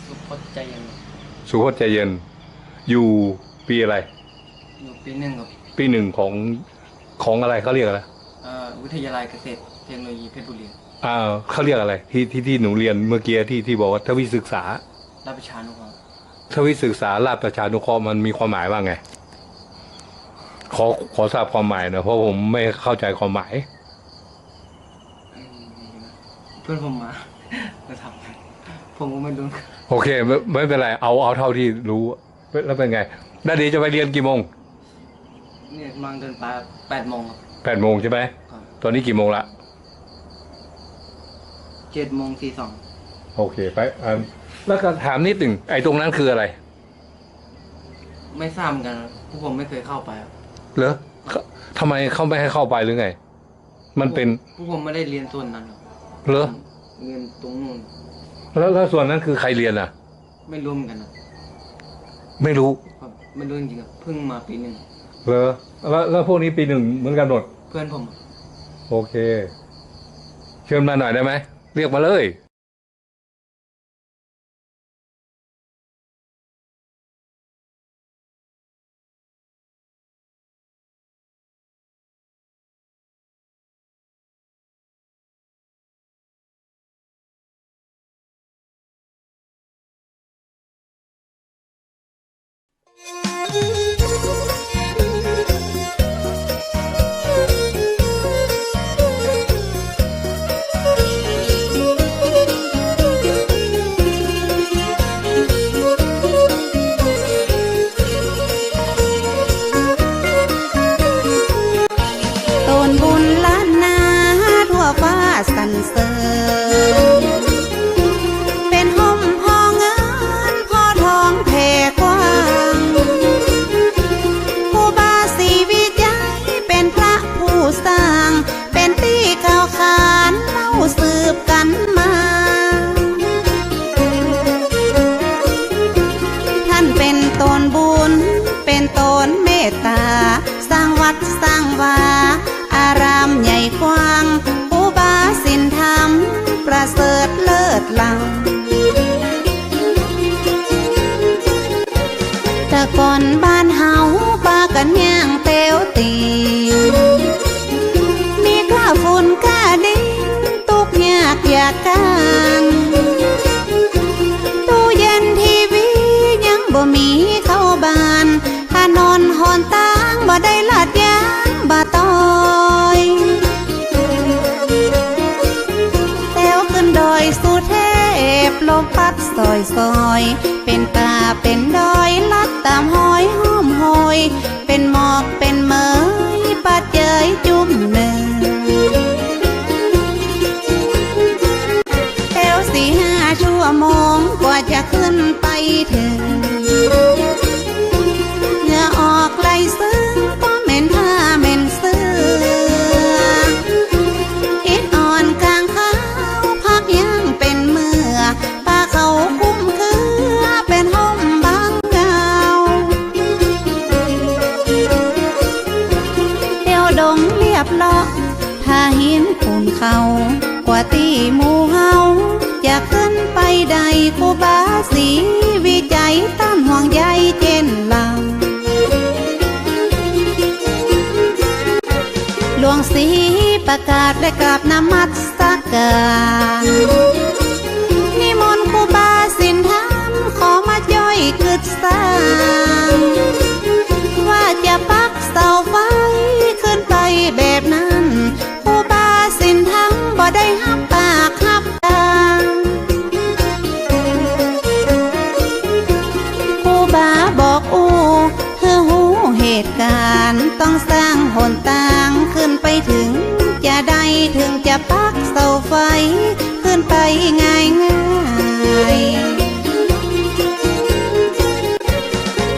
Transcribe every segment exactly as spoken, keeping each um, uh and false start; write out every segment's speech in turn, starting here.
สุพจน์ ใจเย็น สุพจน์ ใจเย็น อยู่ปีอะไร อยู่ปีหนึ่งครับ ปีหนึ่งของ ของอะไร เขาเรียกอะไร เอ่อ วิทยาลัยเกษตรเทคโนโลยีเพชรบุรี อ่า เขาเรียกอะไร ที่ ที่ ที่หนูเรียนเมื่อกี้ ที่ ที่บอกว่าทวีศึกษา ราชประชานุเคราะห์ ทวีศึกษาราชประชานุเคราะห์ มันมีความหมายว่าไง ขอ ขอทราบความหมายหน่อย เพราะผมไม่เข้าใจความหมาย เพื่อนผมมา มาถาม ผมก็ไม่รู้ โอเค ไม่ ไม่เป็นไร เอา เอาเท่าที่รู้ แล้วเป็นไง แล้วเดี๋ยวจะไปเรียนกี่โมง เนี่ย มาเดินไปแปดโมงครับ แปดโมงใช่ไหม ครับ ตอนนี้กี่โมงละ เจ็ดโมงสี่สอง โอเค ไป อ่า แล้วก็ถามนิดหนึ่ง ไอ้ตรงนั้นคืออะไร ไม่ทราบเหมือนกันครับ พวกผมไม่เคยเข้าไปครับ เหรอ ทำไมเขาไม่ให้เข้าไปหรือไง มันเป็น พวกผมไม่ได้เรียนส่วนนั้นครับ เหรอ เรียนตรงนู้น แล้ว แล้วส่วนนั้นคือใครเรียนอ่ะ ไม่รู้เหมือนกันครับ ไม่รู้ ครับ ไม่รู้จริงๆครับ เพิ่งมาปีหนึ่ง เหรอ แล้ว แล้วพวกนี้ปีหนึ่งเหมือนกันหมด เพื่อนผม โอเค เชิญมาหน่อยได้ไหม เรียกมาเลย โตนบุญล้านนาทั่วฟ้าสรรเสริญ เป๋นฮ่มพอเงินพอทองแผ่กว้าง ครูบาศรีวิชัยเป๋นพระผู้สร้าง เป๋นตี้ก้าวขานเล่าสืบกั๋นมา ต้านเป๋นโตนบุญ เป๋นโตนเมตต๋า สร้างวัดสร้างวา อารามใหญ่กว้าง ครูบาศีลธรรม ประเสริฐเลิศล้ำ แต่ก่อนบ้านเฮาปากั๋นย่างแต๊วตี๋ มีก้าฝุ่นก้าดิน ตุ๊กยากอยากก้าน ตู้เย็นทีวียังบ่มีเข้าบ้าน ถนนหนตางบ่ได้ลาดยางบ่าตอย แต๊วขึ้นดอยสุเทพ ลมปัดสอยๆ เป๋นป่าเป๋นดอย ลัดต๋ามฮอยห้อมฮอย เป๋นหมอกเป๋นเหมย ปาดเจยจุ่มนึ่ง แต๊วสี่ห้าชั่วโมงกว่าจะขึ้นไปเถิง เหงื่อออกไหลซึง ก็เหม็นผ้าเหม็นเสื้อ อิดอ่อนก๋างขาว พักยังเป๋นเมื่อ ปาเขาคุ้มเครือ เป๋นฮ่มบังเงา เตียวดงเลียบเลาะ ผาหินปูนเขา กว่าตี้หมู่เฮาจะขึ้นไปได้ ครูบาศรีวิชัยต้านห่วงใยเจ้นลำ หลวงศรีประกาศได้กราบนมัสการ นิมนต์ครูบาศีลธรรมขอมาจ้อยกึ๊ดสร้าง ว่าจะปักเสาไฟขึ้นไปแบบนั้น ครูบาศีลธรรมบ่ได้ฮับปากฮับตาง ครูบาบอกอู้หื้อฮู้เหตุก๋ารณ์ ต้องสร้างหนตางขึ้นไปเถิงจะได้ เถิงจะปักเสาไฟขึ้นไปง่ายๆ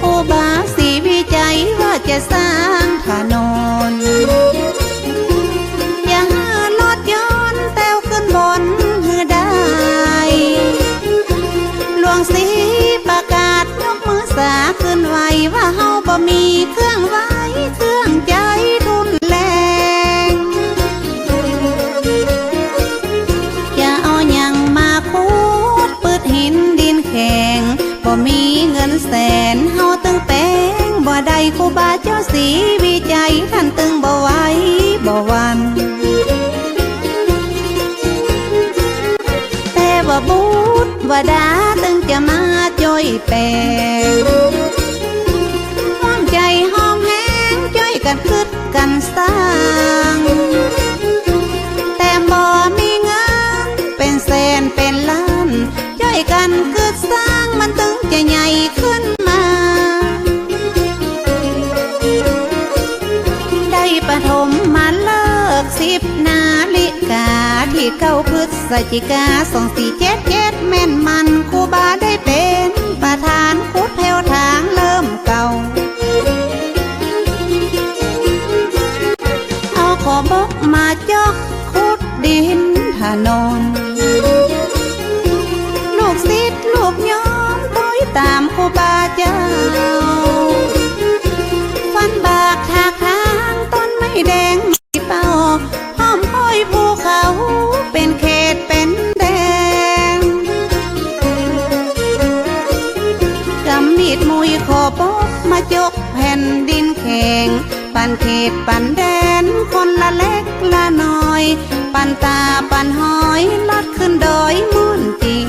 ครูบาศรีวิชัยว่าจะสร้างถนน อย่าหื้อรถยนต์แต๊วขึ้นบนหื้อได้ หลวงศรีประกาศยกมือสาขึ้นไหว้ ว่าเฮาบ่มีเครื่องไหวเครื่องใจ๊ทุนแรง จะเอาหยังมาขุดปื๊ดหินดินแข ง บ่มีเงินแสนเฮาตึงแป๋งบ่ได้ ครูบาเจ้าศรีวิชัยต้านตึงบ่ไหวบ่หวั่น แต่ว่าบุตรว่าดาตึงจะมาจ้อยแป๋ง ห้อมใจ๋ห้อมแฮงจ้อยกั๋นกึ๊ดกั๋นสร้าง แต่บ่มีเงินเป๋นแสนเป๋นล้าน จ้อยกั๋นกึ๊ดสร้างมันตึงจะใหญ่ขึ้นมา ได้ปฐมมาฤกษ์สิบนาฬิกา ตี้เก้าพฤศจิกา สองสี่เจ็ดเจ็ด แม่นมัน ครูบาได้เป๋นประธานขุดแผ้วถางเริ่มเก่า เอาขอบกมาจอกขุดดินถนน ลูกศิษย์ลูกโยมตวยต๋ามครูบาเจ้า ฟันบากถากถางต้นไม้แดงไม้เป้า ห้อมห้อยภูเขาเป๋นเขตเป๋นแดน ก๋ำมีดมุยขอบกมาจกแผ่นดินแข็ง ปันเขตปันแดนคนละเล็กละน้อย ปันต๋าปันหอยลัดขึ้นดอยม่อนจิง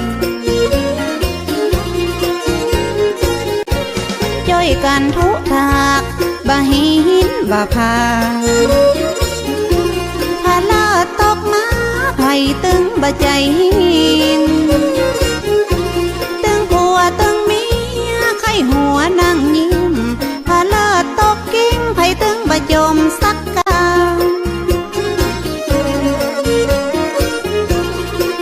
จ้อยกั๋นทุถากบ่าหินบ่าผา ผะเลิดตกมาใผตึงบ่ใจ๋หิ้ง ตึงผัวตึงเมียใค่หัวนั่งยิ้ม ผะเลิดตกกิ้งใผตึงบ่จ่มสักก้าว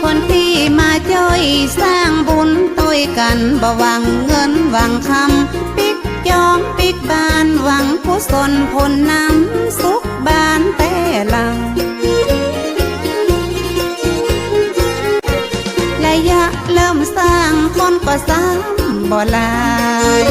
คนตี้มาจ้อยสร้างบุญตวยกั๋น บ่หวังเงินหวังคำ ปิ๊กจองปิ๊กบ้าน หวังกุศลผลนำสุขบ้านแต่หลัง ระยะเริ่มสร้างคนก็ซ้ำบ่หลาย